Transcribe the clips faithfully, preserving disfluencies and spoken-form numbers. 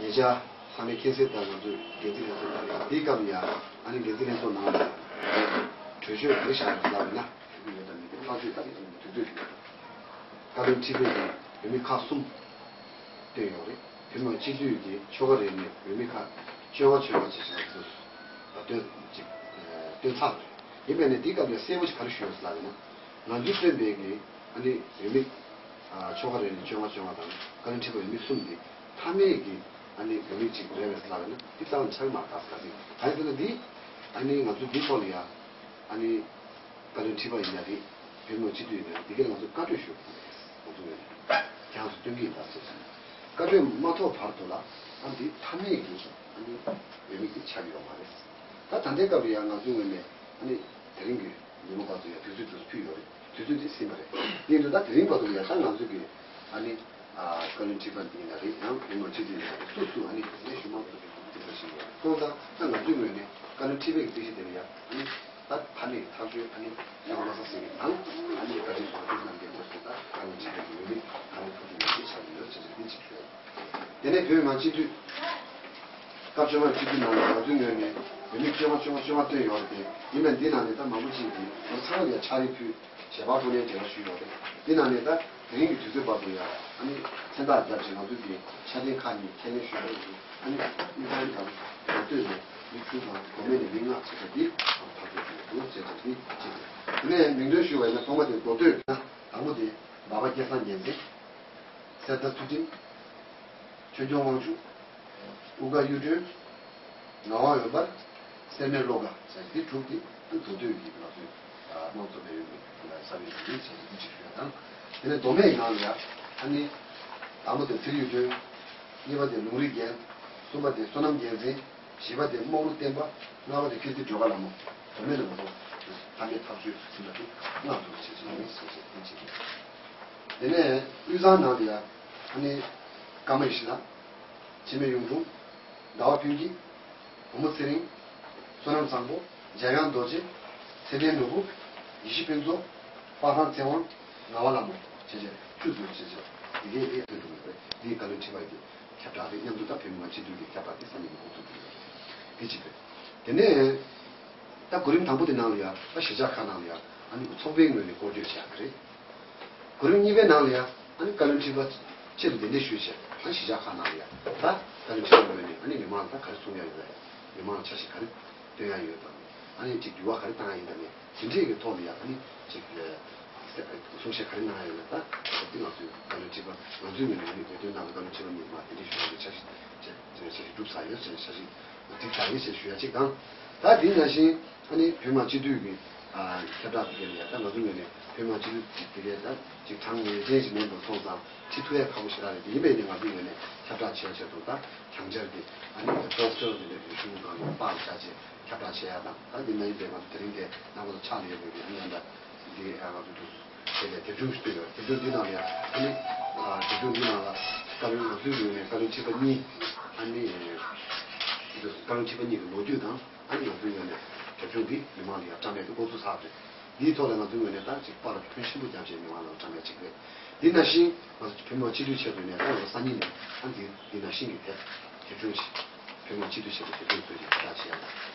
ཉེ་ཆར་ཚང་མས་མཁྱེན་གསལ་ལྟར་ང་ཚོས་འགན་འཛིན་ལྷན་ཚོགས་ནང་ལ་དེའི་སྐབས་ཡང་ཨ་ནི་འགན་འཛིན་ལྷན་ཚོགས་ནང་ལ་གྲོས་ཆོད་ག་རེ་བཞག་ཡོད་ལབ་ན་ཐུག་གི་ཡོད་དམ་མེད་དེ་ཕར་ཚུར་ད་དེ་དུས་ཚོད་བཀའ་བློན་ཁྲི་པས་ཀྱི་འོས་མི་ཁག་གསུམ་བཏོན་ཡོད་རེད། བོད་མི་མང་སྤྱི་འཐུས་ཀྱི་ཆོལ་ཁ་རེ་ནས་འོས་མི་ཁག་བཅོ་ལྔ་བཅོ་ལྔ་ཅིག་བཞག་ཚུལ་བཏོན་ཅིག་བཏོན་ཚར་རེད། ཡིན་པས་ན་དེའི་སྐབས་ལ་གསལ་པོ་ཅིག་ག་རེ་ཞུས་ཡོད་ལབ་ན་ང་ཚོས་བཏོན་པའི་གི་ཨ་ནི་འོས་མི་ཆོལ་ཁ་རེ་ནས་བཅོ་ལྔ་བཅོ་ལྔ་དང་བཀའ་བློན་ཁྲི་པ་འོས་མི་གསུམ་དེ་མཐའ་མའི་གི་ཨ་ནི་འོས་མི་ཅིག་རེད་པས་ལབ་ན་འདི་རྩ་བ་ནས་ཆགས་ཀྱི་མ་རེད། ག་ཟེར་ག་ཟེར་ག་ཡིན་ཟེར་ན་འདི་ཨ་ནི་ང་ཚོ་འདི་ཐོག་ལ་ཡ་ཨ་ནི། བཀའ་བློན་ཁྲི་པ་ཡིན་ན་རེད། བོད་མི་མང་སྤྱི་འཐུས་ཡིན་ན་རེད། འདི་ག་ལ་ང་ཚོས་བཀའ་གྲོས་ཞུ་དགོས་རེད། ང་ཚོ་ངོས་ནས་ཁྱེད་རང་ཚོ་སྟོན་གྱི་ཡིན་ད་ཟེར་ཟེར་ནས་བཀའ་གྲོས་མ་ཐོབ་བར་དུ་ལ་ཨ་འདི་མཐའ་མའི་གི་ཨ་ནི་འོས་མི་དེ་ཆགས་ཀྱི་ཡོད་མ་རེད། ད་ད་ལྟའི་སྐབས་ལ་ཡང་ང་ཚོའི་ངོས་ནས་ཨ་ནི་དེ་རིང་གི་ཉིན་མོ་བར་དུ་ཡང་དུས་ཚོད་དུ་ཕུལ་ཡོད་རེད། དུས་ཚོད་དེ་ཟིན་པ་རེད། ཡིན་དུས་ད་དེ་རིང་བར་དུ་ཡང་ད་ང་ཚོ་གི་ཨ་ནི་བཀའ་བློན་ཁྲི་པ་འདི་ཡིན་ན་རེད། ཡང་བོད་མི་མང་སྤྱི་འཐུས་ཡིན་ན་རེད། སུ་སུ་ཨ་ནི་ག་ནས་ཞུ་མང་དུ་དེ་འདྲ་ཞིག་ཡོད་རེད། སོང་ཙང་ད་ང་ཚོའི་ངོས་ནས་བཀའ་བློན་ཁྲི་པའི་གི་སྡེ་ཞིག་དེ་ལ་ཡང་ཨ་ནི། ད་ཕ་མེས་ཐག་གཅོད་ཨ་ནི་ཡང་ལོ་ས་ཟེར་བའི་ནང་ཨ་ནི་བཀའ་དྲིན་གསོལ་དུས་ནམ་རྒྱུན་དུ་སོང་ད་ཨ་ནི་ཆེད་དུ་ཡོད་མེད་ཨ་ནི་ཐུགས་ཀྱི་ཡོད་ཚུལ་ཆགས་ཀྱི་ཡོད་ཅེས་འདི་གཅིག་ཞུ་ཡ། དེ་ནས་བོད་མི་མང་སྤྱི་འཐུས་སྐབས་བཅོ་ལྔ་སྤྱི་འཐུས་ནང་ལ་ང་ཚོའི་ངོས་ནས་འོས་མི་བཅོ་ལྔ་བཅོ་ལྔ་བཅོ་ལྔ་བཏོན་ཡོད་རེད་དེ། ཡིན་ནའི་འདི་ནང་ནས་ད་མང་པོ་ཅིག་གིས་ང་ཚང་མ་ལ་ཕྱག་རེ་ཕུལ་ཞལ་པར་ཕུལ་ནས་འབྲེལ་བ་ཞུས་ཡོད་རེད། འདི་ནང་ནས་ད་དེ་རིང་གི་དུས་ཚོད་བར་དུ་ཡང་ཨ་ནི་མཚན་རྟགས་བརྒྱབ་ཅིང་ང་ཚོའི་གི་ཆ་རྐྱེན་ཁག་གཉིས་ཁས་ལེན་ཞུས་ཡོད་རེད། ཨ་ནི་དབུས་གཙང་དང་མདོ་སྟོད་ནས་མི་དྲུག་དང་མདོ་སྨད་ནས་མི་ལྔ་བྱས་པ་འདི་ཕར་ཚུར་བྱས་འདུག་ཅེས་དང་འདི་གཅིག་རེད། དེ་ནས་མིང་འདོན་ཞུ་བ་ཡིན་ན་ཐོག་མ་དེ་མདོ་སྟོད་ན་དང་པོ་དེ་འབའ་པ་སྐལ་བཟང་རྒྱལ་མཚན། གསེར་རྟ་ཚུལ་ཁྲིམས། ཆོས་སྐྱོང་དབང་ཕྱུག། དབུ་དཀར་གཡུ་སྒྲོན། ངག་དབང་འོད་འབར། སེར་སྨད་བློ་དགའ་ཟེར་འདི་དྲུག་འདི་མདོ་སྟོད་ཀྱི་ང་ཚོའི་དམངས་གཙོ་སྦས་ཡུལ་གྱི་ས་གནས་ཀྱི་མི་ཟེར་འདི་གཅིག་ཞུ་ཡ་དང་། དེ་ནས་མདོ་སྨད་ནང་ལ་ཡ་ཨ་ནི་དང་པོ་དེ་ཚེ་རིང་གཡུ་སྒྲོན། གཉིས་པ་དེ་ལུང་རིགས་རྒྱལ། གསུམ་པ་དེ་བསོད་ནམས་རྒྱལ་མཚན། བཞི་པ་དེ་རྨོག་རུ་བསྟན་པ། ལྔ་པ་དེ་ཀིརྟི་སྒྲོལ་དཀར་ལྷ་མོ། མདོ་སྨད་ལ་ང་ཚོ་ཕ་མེས་ཐག་གཅོད་ཟིན་པ་དེ་ལྔ་འདུག་ཅེས་བྱས་ནས་ཟེར་བྱས་འདི་གཅིག་རེད། དེ་ནས་དབུས་གཙང་ནང་ལ་ཡ་ཨ་ནི་ཀརྨ་ཡེ་ཤེས་ལགས། འཆི་མེད་གཡུང་དྲུང་། ཟླ་བ་ཕུན་སྐྱིད། བུ་མོ་ཚེ་རིང་། བསོད་ནམས་བཟང་པོ། འཇམ་དབྱངས་རྡོ་རྗེ། ཚེ་བརྟན་ནོར་བུ། ཡེ་ཤེས་ཕུན་ཚོགས། པ་སངས་ཚེ་དབང་། ངག་དབང་ལྷ་མོ། བྱས་བྱས་བཅུ་ཚོད་བྱས་བྱས་འདི་གའི་ཨེ་ཐོན་འགྲོ་གི་རེད། འདི་བཀའ་བློན་ཁྲི་པ་ཡི་ཁྱབ་བསྒྲགས་རེད། མཉམ་དུ་ད་བོད་མི་མང་སྤྱི་འཐུས་ཀྱི་ཁྱབ་བསྒྲགས་དེ་སང་ཉིན་འགོ་ཚུགས་ཀྱི་རེད། འདི་གཅིག་རེད། དེ་ནས་ད་གོ་རིམ་དང་པོ་དེ་ནང་ལ་ཡ་ད་གཞིས་ཆགས་ཁག་ནང་ལ་ཡ་ཨ་ནི་ཚོགས་པའི་ངོས་ནས་སྐོར་སྐྱོད་བྱེད་ཡག་གི་རེད། གོ་རིམ་གཉིས་པའི་ནང་ལ་ཡང་ཨ་ནི་བཀའ་བློན་ཁྲི་པ་ཆེད་དུ་གདན་འདྲེན་ཞུས་བྱས་ཨ་ནི་གཞིས་ཆགས་ཁག་ནང་ལ་ཡང་ད་བཀའ་བློན་ཁྲི་པ་ངོས་ནས་ཨ་ནི་མི་མང་ལ་ད་ག་རེ་གསུང་ཡ་ཡོད་པས། མི་མང་ལ་འཆར་གཞི་ག་རེ་སྟོན་ཡ་ཡོད་དམ། ཨ་ནི་ཅིག་འགྱུར་བ་ག་རེ་བཏང་ཡ་ཡིན་དམ་མེད་དེ་འདྲས་ཀྱི་ཐོག་ལ་ཡང་ཨ་ནི་ཅིག་གསུང་བཤད་ག་རེ་གནང་ཡ་ཡོད་ན་ད་ད་ལྟ་ང་ཚོའི་བཀའ་བློན་ཁྲི་པ་ང་ཚོའི་ངོས་ནས་ཨ་ནི་བོད་དོན་ནང་ལ་བཀའ་བློན་ཁྲི་པ་གཉིས་མ་གདན་འདྲེན་ཞུ་བ་གི་འཆར་གཞི་འཆར་གཞི་གྲུབ་ཚར་ཡོད་ཟེར་འཆར་གཞི་འགྲིག་ཚར་ཡོད་ཟེར་ཞུ་ཡ་གཅིག་དང་། ད་དེ་ནང་བཞིན། ཨ་ནི་བོད་མི་མང་སྤྱི་འཐུས་ཀྱི་ཨ་ཁྱབ་བསྒྲགས་དེ་གའི་ལ་ཡ་ད་ང་ཚོ་ངོས་ནས་བོད་མི་མང་སྤྱི་འཐུས་དེ་གའི་ད་ཅིག་གྲངས་ངེས་ཅན་ཞིག་མེད་པར་སོང་ཙང་ཁྲིད་ཐུབ་ཡ་ཁག་པོ་ཞེ་དྲག་རེད། དེ་ཡིན་པས་ནི་ང་ཚོའི་ངོས་ནས་ཁྱབ་བསྒྲགས་བྱེད་ཡ་ཆེད་དུ་ད་གང་ཅར་གྱི་ཨ་ནི་པོ་སི་ཊར་དེ་འདྲ་གི་ཤོག་བུ་སྒང་ལ་པར་བཞག་བྱས་ཁྱབ་བསྒྲགས་བྱེད་ཡ་དང་། ད་དེ་ནང་བཞིན་པའི་ང་ཚོ་དེ་རིང་དེ་རྣམ་པ་ཚོ་ཕྱག་ལ་ཡོད་པའི་ཨ་ནི་ཡ་ད་འདི་ཨ་ང་ཚོ་དེ་ལས་དེབ་ཆུང་ཞིག་བཏོན་ཡོད། དེབ་ཆུང་འདི་ནང་ལ་ཡ་ཨ་ནི་ཨ་དེབ་ཆུང་འདི་ནང་ལ་བཀའ་བློན་ང་ཚོའི་ངོས་ནས་བཀའ་བློན་ཁྲི་པ་གཉིས་ཨ་ནི་བཀའ་བློན་ཁྲི་པ་གཉིས་ཀྱི་ལོ་རྒྱུས་དང་། ཨ་ནི་ང་ཚོའི་ངོས་ནས་དེབ་ཆུང་འདི་མི་མང་ལ་ཡང་བཀྲམ་ཡས་དེ་འགོ་ཚུགས་ཚར་རེད། འདིའི་ཐོག་ལ་ང་ཚོའི་ངོས་ནས་ད་ཅིག་པར་ཕོན་ཆེན་པོ་བརྒྱབ་བྱས་མི་མང་ལ་བཀྲམ་ཡས་གཅིག་རེད། འདི་ནང་བཞིན་ང་ཚོ་བོད་མི་མང་སྤྱི་འཐུས་ཆེད་དུ་ནས་ད་ང་ཚོ་སང་ཉིན་ནས་ཨ་འདི་འདི་ནང་བཞིན་གྱི་དེབ་དེབ་ཆུང་ཞིག་བོད་མི་མང་སྤྱི་འཐུས་ཆེད་དུ་དེབ་ཆུང་བཟོས་ནས་ཁྱབ་བསྒྲགས་བྱེད་ཡ་ལ།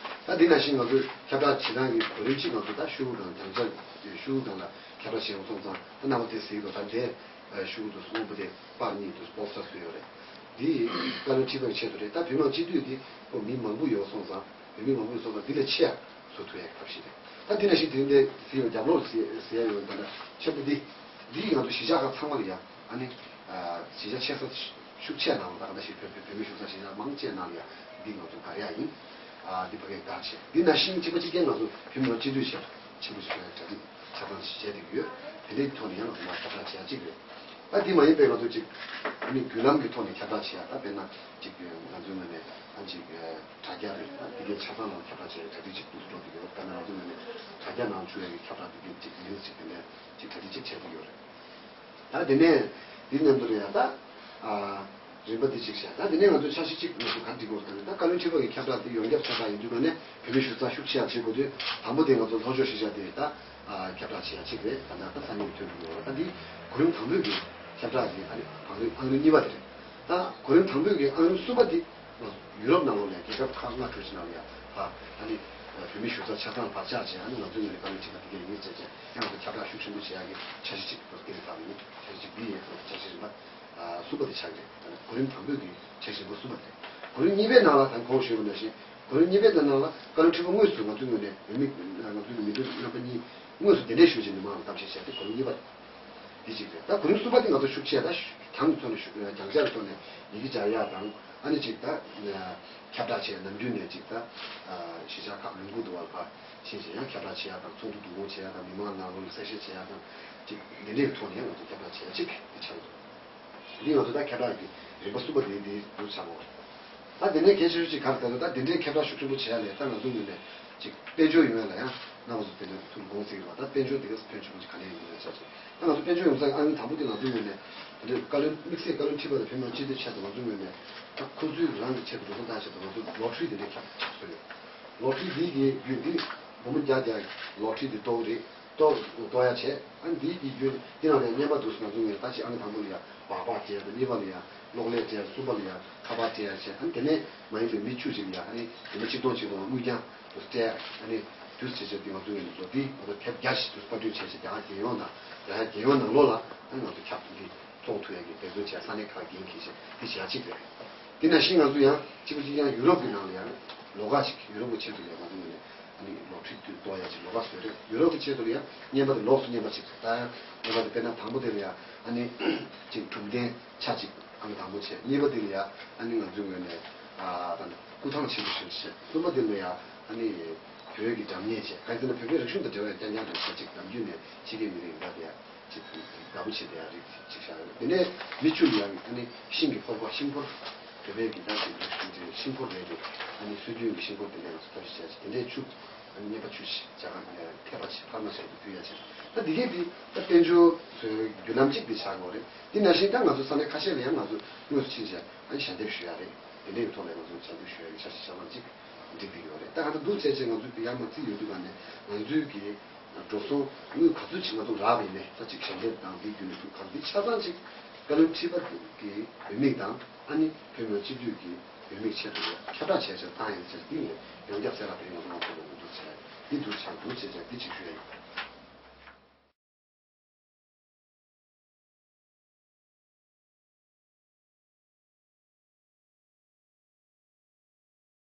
ད་འདི་ནང་བཞིན་ང་ཚོས་ཁྱབ་བསྒྲགས་བྱེད་སྟངས་ཀྱི་གོ་རིམ་གཅིག་ང་ཚོ་ད་ཤོག་བུ་སྒང་གང་ཅར་ཤོག་བུ་སྒང་ལ་ཁྱབ་བསྒྲགས་བྱེད་དགོས་སོང་ཙང་ད་རྣམ་པ་དེ་གཟིགས་དགོས། ད་དེ་ཤོག་བུ་དུ་སྔོན་པོ་དེ་པར་གཉིས་དུ་པོ་སི་ཊར་བཟོས་ཡོད་རེད། འདི་བཀའ་བློན་ཁྲི་པའི་ཆེད་དུ་རེད། ད་བོད་མི་མང་སྤྱི་འཐུས་འདི་ཁོ་མི་མང་པོ་ཡོད་སོང་ཙང་བོད་མི་མང་པོ་ཡོད་སོང་ཙང་འདི་ལས་ཆེ་ཡ་བཟོ་ཐུབ་ཡ་གི་ཐབས་ཤེས་རེད། ད་འདི་ནང་བཞིན་དེ་འདྲའི་ཟེར་བ་རྒྱབ་ལོགས་ཟེར་ཟེར་ཡ་ཡོད་ད་ལྟ་ཆེན་པོ་འདི་འདི་ང་ཚོ་གཞིས་ཆགས་ཁག་ཚང་མ་ལ་ཡ་ཨ་ནི་གཞིས་ཆགས་ཆེ་ས་ཤུགས་ཆེ་ནང་ལ་ད་ག་ད་ཞིག་བོད་བོད་མི་བཞུགས་ས་གཞིས་ཆགས་མང་ཆེ་ནང་ལ་ཡ་འདི་ང་ཚོ་དགའ་ཡ་ཡིན། ཨ་འདི་ཕ་གིའི་དགའ་ཆེ་འདི་ནང་བཞིན་གཅིག་པ་གཅིག་རྐྱང་ང་ཚོ་བོད་མི་མང་སྤྱི་འཐུས་ཆེད་ཆེན་པོ་ཞིག་ཡོད་གྲ་སྒྲིག་ཆ་ཚང་ཞིག་བྱས་བསྡད་ཀྱི་ཡོད། དེ་འདྲའི་ཐོག་ནས་ཡང་ང་ཚོ་མར་ཁྱབ་བསྒྲགས་བྱེད་ཡ་གཅིག་རེད། ད་འདི་མ་ཡིན་པའི་ང་ཚོ་གཅིག་ཨ་ནི་བརྒྱུད་ལམ་གྱི་ཐོག་ནས་ཁྱབ་བསྒྲགས་བྱེད་ཡ་ད་དཔེར་ན་གཅིག་ང་ཚོའི་ངོས་ནས་ཨ་གཅིག་དྲ་རྒྱ་རེད། ད་འདི་གའི་ཆ་ཚང་ནང་ཁྱབ་བསྒྲགས་བྱེད་ཡ་གྲ་སྒྲིག་གཅིག་ཏུ་འགྲོ་གི་ཡོད། ད་ནང་ང་ཚོའི་ངོས་ནས་དྲ་རྒྱ་ནང་བཅུག་ཡ་གི་ཁྱབ་བསྒྲགས་འདི་གའི་གཅིག་ལིང་ཀི་གཅིག་དེ་འདྲ་གཅིག་གྲ་སྒྲིག་གཅིག་བྱས་ཏེ་ཡོད་རེད། ད་དེ་ནས་འདི་མཉམ་དུ་རེད་ཡ་ད། ཨ་རིམ་པ་འདི་གཅིག་བྱས། ད་དེ་ནས་ང་ཚོ་འཆར་གཞི་གཅིག་ང་ཚོ་ག་འགྲིག་དགོས་ཟེར་ན་ད་བཀའ་བློན་ཁྲི་པ་གི་ཁྱབ་བསྒྲགས་འདི་ཡོངས་ཁྱབ་ཁྱབ་བསྒྲགས་ཡིན་དུས་ང་ནས་བོད་མི་ཞུ་ཚགས་ཤུགས་ཆེ་ཡ་བྱེད་དགོས་དུས་དང་པོ་དེ་ང་ཚོ་ལྷོ་ཕྱོགས་གཞིས་ཆགས་དེ་ད་ཨ་ཁྱབ་བསྒྲགས་བྱེད་ཡ་གཅིག་རེད། ད་ད་ད་སང་ཉིན་ཐོན་འགྲོ་གི་ཡོད་རེད། ད་འདི་གོ་རིམ་དང་པོའི་གི་ཁྱབ་བསྒྲགས་ཀྱི་ཨ་ནི་བང་རིམ་ཨང་རིམ་གཉིས་པ་དེ་རེད། ད་གོ་རིམ་དང་པོའི་གི་ཨང་རིམ་གསུམ་པ་འདི་ང་ཚོ་ཡུ་རོབ་ནང་ལོགས་ནས་རྒྱལ་ཁབ་ཁག་ལྔ་དྲུག་ཅིག་ནང་ལ་ཡ་ཕ་ཨ་ནི་བོད་མི་ཞུ་ཚགས་ཆ་ཚང་བར་བཅར་བྱས། ཨ་ནི་ང་ཚོའི་ངོས་ནས་བཀའ་མོལ་བྱེད་པ་འདི་གས་ཡིན་ཟེར་བྱས་ཡང་ང་ཚོ་ཁྱབ་བསྒྲགས་ཤུགས་ཆེན་པོ་བྱེད་ཡག་གི་འཆར་གཞི་ཅིག་ང་ཚོ་དེ་རིང་ཐོག་ནས་འཆར་གཞི་འདི་ཡིན། འཆར་གཞི་རིམ་པ་གསུམ་པ་དེ་ཆགས་ཀྱི་རེད། གོ་རིམ་དང་པོའི་གི་འཆར་གཞི་རིམ་པ་གསུམ་པ་དེ་རེད། གོ་རིམ་གཉིས་པའི་ནང་ལ་ད་གོང་ཞུས་པ་ནང་བཞིན་གོ་རིམ་གཉིས་པའི་ནང་ལ་བཀའ་བློན་ཁྲི་པ་དངོས་སུ་ང་ཚོའི་ངོས་ནས་བོད་མི་ང་ཚོའི་གི་མི་སྡེ་རྣམ་པ་གཉིས་དངོས་སུ་གདན་འདྲེན་ཞུས་བྱས་མི་མང་ལ་གཏམ་བཤད་བྱས་ཏེ་གོ་རིམ་གཉིས་པ་རེད། འདི་གཅིག་རེད། ད་གོ་རིམ་གསུམ་པ་འདི་ང་ཚོ་ཤུགས་ཆེ་ད་ཞུ་དང་ཐོག་ནས་ཞུ་རྒྱང་ཆར་ཐོག་ནས་ཡི་གེ་སྦྱར་ཡག་དང་ཨ་ནི་གཅིག་ད་ཁྱབ་བསྒྲགས་བྱས། ནམ་རྒྱུན་ནས་གཅིག་ད་གཞིས་ཆགས་ཁག་ལུང་ཁུག་ཏུ་བར་ཕར་ཕྱིན་བྱས་ཡང་ཁྱབ་བསྒྲགས་བྱེད་ཡག་དང་ཚོགས་འདུ་བསྡུ་སྐོང་བྱེད་ཡག་དང་མི་མང་ནང་ལོགས་ལ་གསལ་བཤད་བྱེད་ཡག་དང་གཅིག་འདི་འདྲའི་ཐོག་ནས་ཡང་ང་ཚོ་ཁྱབ་བསྒྲགས་བྱེད་ཡག་གཅིག་འདི་ཆགས་ཡོད། འདི་ང་ཚོ་ད་ཁྱབ་བསྒྲགས་ཀྱི་རིམ་པ་གསུམ་པ་དེ་འདི་འདུག་ཆགས་འོང་། ད་དེ་ནས་གལ་ཆེ་ཤོས་ཅིག་ག་རེ་ལྟར་ད་དེ་འདྲའི་ཁྱབ་བསྒྲགས་ཤུགས་ཆེན་པོ་བྱེད་ཡ་ལས་ད་ང་ཚོའི་ངོས་ནས་ཅིག་དཔལ་འབྱོར་ཡོང་ཡ་ལ་ཡང་རྣམ་པ་ཚོ་དེ་འདྲ་ཐུགས་དགོངས་ཟིན་རེད་བ། ད་དཔལ་འབྱོར་དེ་ག་ཕན་ཆེན་པོ་ཅིག་ག་ནས་ཡོང་ཡ་ཆ་ཅིག་ད་ང་ཚོ་དཔལ་འབྱོར་ཡོང་ས་ཨང་དང་པོ་དེ་ང་ཚོའི་ངོས་ནས་དེ་འདྲའི་བཀའ་བློན་དམིགས་བསལ་བཀའ་བློན་ཁྲི་པ་དང་བོད་མི་སྤྱི་འཐུས་ཆེད་དུ་ང་ཚོའི་ངོས་ནས་ད་ཁོ་ཚོའི་རང་གི་ཆེད་དུ་འགྲོ་སོང་བཏང་ཆེད་དུ་ང་ཚོ་ལོ་ཊ་རི་དེ་འདྲའི་ཁྱབ་བཟོས་ཡོད། ལོ་ཊ་རི་འདི་གི་རྒྱུན་འདི་སྒོར་མོ་བརྒྱ་བརྒྱ་ལོ་ཊ་རི་འདི་གཏོགས་རེད། གཏོགས་གཏོགས་ཡ་བྱས། ཨ་ནི་འདིའི་གི་རྒྱུན་འདི་ནང་ནས་རྔན་པ་འདུག་སེ་ང་ཚོའི་ངོས་ནས་ད་ཅིག་ཨང་ཀི་དང་པོ་ལ་ཡ་སྦག་སྦག་སྤྲད་ཡ་དང་། གཉིས་པ་ལ་ཡ་གློག་ཀླད་སྤྲད་ཡ། གསུམ་པ་ལ་ཡ་ཁ་པར་སྤྲད་ཡ་བྱས། ཨ་ནི་དེ་ནས་མ་ཡིན་པའི་མི་བཅུ་ཅིག་ལ་ཡ་ཨ་ནི་དེ་ནས་ཆིག་སྟོང་ཆིག་སྟོང་དངུལ་རྐྱང་འདུག་སྤྲད། ཨ་ནི་འདུག་བྱས་བྱས་འདི་ང་ཚོའི་ངོས་ནས་ལོ་འདི་ང་ཚོ་དེབ་བརྒྱ་ཞིག་འདུག་པར་སྐྲུན་བྱས་བྱས་རྒྱ་གར་རྒྱལ་ཡོངས་དང་རྒྱ་གར་རྒྱལ་ཡོངས་ནང་ལོགས་ལ་ཨ་ནི་ང་ཚོ་ཁྱབ་འདི་ཚོགས་ཐུབ་ཡ་གི་འབད་བརྩོན་བྱས། ས་གནས་ཁག་འགན་འཁྱེར་བྱས་འདི་བྱེད་ཡ་གཅིག་རེད། དེ་ནང་བཞིན་ང་ཚོ་ཡང་གཅིག་པ་གཅིག་རྐྱང་ཡུ་རོབ་ཀྱི་ནང་ལ་ཡང་ལོགས་ཀ་ཅིག་ཡུ་རོབ་ཀྱི་ཆེད་དུ་ལས་ང་ཚོ་ངོས་ནས་ཨ་ནི་ལོ་ཊ་རི་དུ་གཏོང་ཡ་ཅིག་ལོགས་ཀ་བཟོས་རེད། ཡུ་རོབ་ཀྱི་ཆེད་དུ་ལ་ཡང་རྔན་པ་དེ་ལོགས་སུ་རྔན་པ་ཅིག་ད་ཡང་རྔན་པ་དེ་དཔེར་ན་དང་པོ་དེ་ལ་ཡང་ཨ་ནི་ཅིག་གྲུབ་ཐོབ་ཆ་ཅིག་ཨ་ནི་དང་པོ་བྱས། གཉིས་པ་དེ་ལ་ཡང་ཨ་ནི་ང་ཚོའི་ངོས་ནས་ཨ་ད་སྐུ་ཐང་ཆེན་པོ་ཞིག་བྱས། གསུམ་པ་དེ་ལ་ཡང་ཨ་ནི་བོད་ཀྱི་སྒྲ་སྙན་བྱས། གང་ཡིན་ཟེར་ན་བོད་པའི་རིག་གཞུང་དང་འབྲེལ་བའི་རྐྱང་རྐྱང་རེད་ཤག་ཅིག་ནམ་རྒྱུན་ནས་ཕྱི་རྒྱལ་མི་རིགས་འདྲ་དེ་ཡང་། ཅིག་དགའ་པོ་བྱེད་བསྡད་ཡ་རིགས་ཅིག་བཞག་ཡོད། དེ་ནས་མི་བཅུ་ལ་ཡང་ཨ་ནི་ཤིང་གི་ཕོར་པ་ཤིང་ཕོར་བོད་པའི་གི་ད་ཅིག་ཤིང་ཕོར་རེད་དེ། ཨ་ནི་སྲོལ་རྒྱུན་གྱི་ཤིང་ཕོར་དེ་འདྲ་ང་ཚོ་ཐབས་ཤེས་བྱས་ཅིག་དེ་འདྲའི་བཅུ། ཨ་ནི་རྔན་པ་བཅུ་ཞིག་རྒྱ་གར་ནས་ཐེབས་པ་ཞིག་ཕར་མ་ཞིག་ཏུ་ཕུལ་ཡ་བྱས། ད་འདི་གའི་འདི་ད་དཔལ་འབྱོར་ཚོའི་རྒྱུན་ལམ་གཅིག་འདི་ཆགས་ཀྱི་ཡོད་རེད། དེ་ནང་བཞིན་ད་ང་ཚོ་ས་གནས་ཁ་ཤས་ལ་ཡང་ང་ཚོ་དངོས་སུ་ཕྱིན་བྱས་ཨ་ནི་ཞལ་འདེབས་ཞུ་ཡ་རེད། དེ་འདྲའི་ཐོག་ལ་ང་ཚོ་ཞལ་འདེབས་ཞུ་ཡ་གི་འཆར་གཞི་ཆ་ཚང་གཅིག་འགྲིག་གི་ཡོད་རེད། ད་ག་ད་འདུག་བྱས་བྱས་ང་ཚོའི་ཡར་མར་རྩིས་ཡོང་དུས་ག་ནས་ང་ཚོའི་གི་འགྲོ་སོང་དངུལ་ག་ཚོད་ཅིག་ང་ཚོ་རག་པ་ཡིན་ནའི་ད་ཅིག་ཞལ་འདེབས་དང་འདིའི་བརྒྱུད་ནས་ཐུག་ག་འདི་ཆ་ཚང་ཅིག་བཀའ་བློན་ཁྲི་པ་གི་འོས་མིག་དང་ཨ་ནི་བོད་མི་སྤྱི་འཐུས་ཀྱི་འོས་མིག་ཆེད་དུ་ཁྱབ་བསྒྲགས་བྱས་བྱས་བཏང་ཡིན་ཟེར། འདི་ངས་ཡོངས་ཁྱབ་གསལ་བསྒྲགས་དེ་རིང་ང་ཚོ་ང་ཚོ་ལ་འདུག་བྱས་འདི་འདུག་ཆགས་འདུག་བྱས་བྱས་འདི་ཅིག་ཞུ་ཡ་ཡིན།